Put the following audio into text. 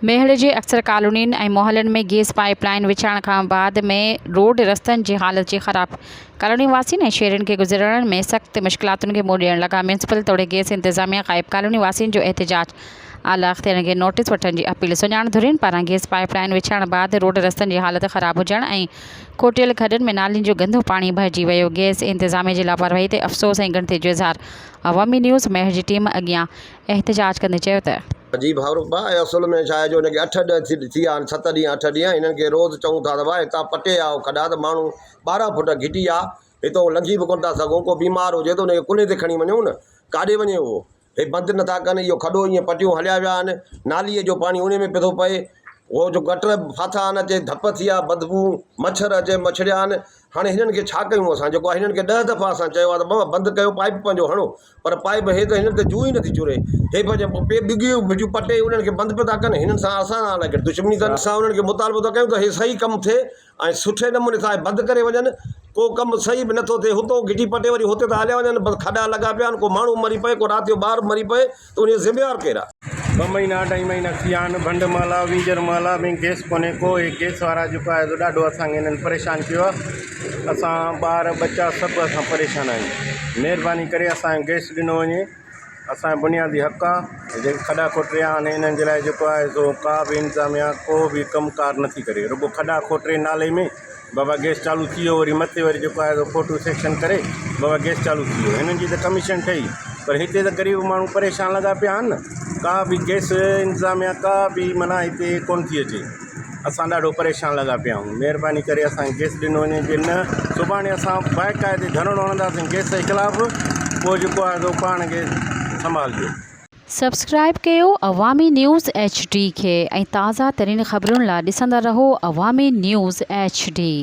ميهڙ جي اڪثر ڪالونين ۽ محلن ۾ گيس پائيپ لائين وڇائڻ کان بعد ۾ روڊ رستن جي حالت جي خراب ڪالوني واسين ۽ شهرين کي گذرڻ ۾ سخت مشڪلاتن کي منهن ڏيڻ لڳا ميونسپل توڙي گيس انتظاميا غائب ڪالوني واسين جو احتجاج اعليٰ اختيارين کي نوٽيس وٺڻ جي اپيل سڃاڻ ڌرين پاران گيس پائيپ لائين وڇائڻ بعد روڊ رستن جي حالت خراب هجڻ ۽ کوٽيل کڏن ۾ نالين جو گندو پاڻي ڀرجي ويو گيس انتظاميا جي لاپرواهي تي افسوس ۽ ڳڻتي جو اظهار عوامي نيوز ميهڙ جي ٽيم اڳيان احتجاج ڪندي چيو ته. جي ڀائر ڀاء اصل ۾ ڇا آهي جو هن کي اٺ ڏهه ٿي ويا آهن ست ڏينهن اٺ ڏينهن هنن کي روز چئون ٿا ته ڀاء هتان پٽي آئو کڏا ته ماڻهو 12 فوٽ گهٽي آ هتو لنگهي به ڪونه ٿا سگهون ڪو بيمار هجي ته ان کي ڪلهي تي کڻي وڃون نه ڪاڏي وڃي اهو هي بند نٿا ڪن اهو کڏو ائين پٽيون هليا ويا آهن ناليء جو پاڻي ان ۾ پيو ٿو پئي اهو جو گٽر ڦاٿا آهن اچي ڌپ ٿي آ بدبو مڇر اچي مڇڙيا آهن هاڻي هنن کي ڇا ڪيون اسان جيڪو آهي هنن کي ڏهه دفعا اسان چيو آهي ته بابا بند ڪيو پائيپ پنهنجو هڻو پر پائيپ هي ته هنن تي جون ئي نٿي چري هي پنهنجي پي ٻگهيون ڀجون پٽي انهن کي بند پيا ٿا ڪن هنن سان اسان سان الائي ڪهڙي دشمني اٿن اسان انهن کي مطالبو ٿا ڪيون ته هي صحيح ڪم ٿئي ۽ سٺي نموني سان هي بند ڪري وڃن ڪو ڪم صحيح به نٿو ٿئي هتو گهٽي پٽي وري هتي ٿا هليا وڃن بس کڏا لڳا پيا آهن ڪو ماڻهو مري پئي ڪو رات جو ٻار مري پئي ته ان جو ذميوار ڪير آهي؟ ٻه مهينا اڍائي مهينا ٿي ويا آهن ڀنڊ محلا وينجهر محلا ۾ گئس ڪونهي ڪو هي گئس وارا جيڪو آهي سو ڏاڍو اسان کي هنن پريشان ڪيو آهي اسان ٻار ٻچا سڀ اسان پريشان آهيون مهرباني ڪري اسان کي گئس ڏنو وڃي اسان جو بنيادي حق آهي جيڪي کڏا کوٽريا آهن انهن جي لاء جيڪو آهي سو ڪا به انتظاميا ڪو به ڪم ڪار نٿي ڪري رڳو کڏا کوٽري نالي ۾ بابا گئس چالو ٿي ويو وري مٿي وري جيڪو آهي سو فوٽو سيڪشن ڪري بابا گئس چالو ٿي ويو هنن جي ته ڪميشن ٺهي پر هتي ته غريب ماڻهو پريشان لڳا پيا آهن نه ڪا به گئس انتظاميا ڪا به معنيٰ هتي ڪونه ٿي اچي اسان ڏاڍو پريشان لڳا پيا آهيون مهرباني ڪري اسانکي گئس ڏنو وڃي جي نه سڀاڻي اسان باقاعدي ڌرڻو هڻنداسين گئس جي خلاف پوء جيڪو آهي سو پاڻ کي سنڀالجو. سبسڪرائيب ڪيو عوامي نيوز ايڇ ڊي کي ۽ تازه ترين خبرن لا ڏسندا رهو عوامي نيوز ايڇ ڊي.